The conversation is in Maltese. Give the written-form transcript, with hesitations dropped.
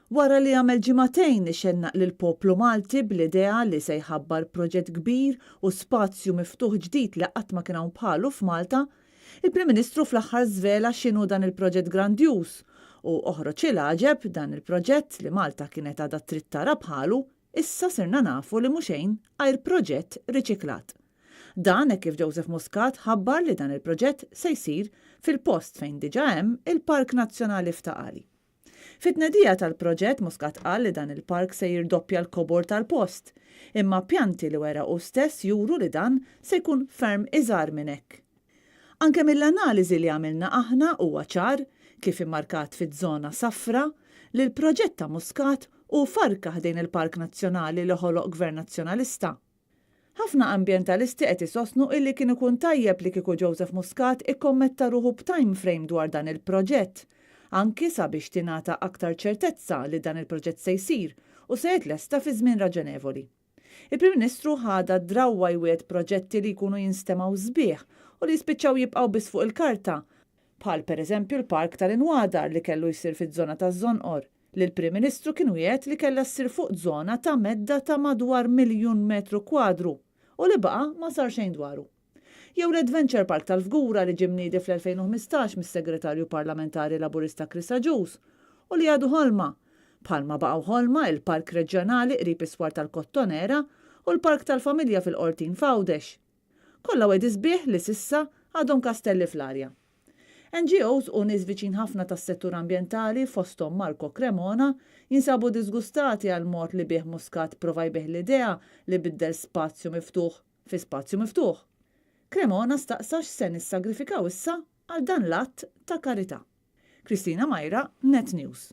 Wara li għamel ġimagħtejn ixennaq lill-poplu Malti bl-idea li se jħabbar proġett kbir u spazju miftuħ ġdid li qatt ma kien hawn bħalu f'Malta, il-Prim Ministru fl-aħħar żvela x'inhu dan il-proġett grandjuż u oħroġ il-għaġeb dan il-proġett li Malta kienet għadha trid tara bħalu issa sirna nafu li mhu xejn għajr proġett riċiklat. Dan hekk kif Joseph Muscat ħabbar li dan il-proġett se jsir fil-post fejn diġà hemm il-Park Nazzjonali f'Ta' Qali. Fit-tnedija tal-proġett Muscat qal li dan il-park se jirdoppja l-kobor tal-post, imma pjanti li wera hu stess juru li dan se jkun ferm iżgħar minn hekk. Anke mill-analiżi li għamilna aħna huwa ċar, kif immarkat fiż-żona safra, li l-proġett ta' Muscat hu farka ħdejn il-Park Nazzjonali li ħoloq Gvern Nazzjonalista. Ħafna ambjentalisti qed isostnu illi kien ikun tajjeb li kieku Joseph Muscat ikkommetta ruħu b'time frame dwar dan il-proġett, anki sabiex tingħata aktar ċertezza li dan il-proġett se jsir u se jitlesta fi żmien raġonevoli. Il-Prim Ministru ħadha d-drawwa jwiegħed proġetti li jkunu jinstemgħu sbieħ u li jispiċċaw jibqgħu biss fuq il-karta, bħal pereżempju l-park tal-Inwadar li kellu jsir fiż-żona taż-Żonqor. li l-Prim Ministru kien wiegħed li kellha ssir fuq żona ta' medda ta' madwar miljun metru kwadru u li baqa' ma sar xejn dwaru. Jew l-Adventure Park tal-Fgura li ġie mniedi fl-2015 mis-Segretarju Parlamentari Laburista Chris Agius u li għadu ħolma, bħalma baqgħu ħolma il-Park Reġjonali qrib is-Swar tal-Kottonera u l-Park tal-Familja fil-Qortin f'Għawdex. Kollha wegħdi sbieħ li s'issa għadhom kastelli fl-arja. NGOs u nies viċin ħafna tas-settur ambjentali, fosthom Marco Cremona, jinsabu diżgustati għall-mod li bih Muscat prova jbigħ l-idea li biddel spazju miftuħ fi spazju miftuħ. Cremona staqsa x'se nissagrifikaw issa għal dan l-att ta' karità. Christina Majra, Net News.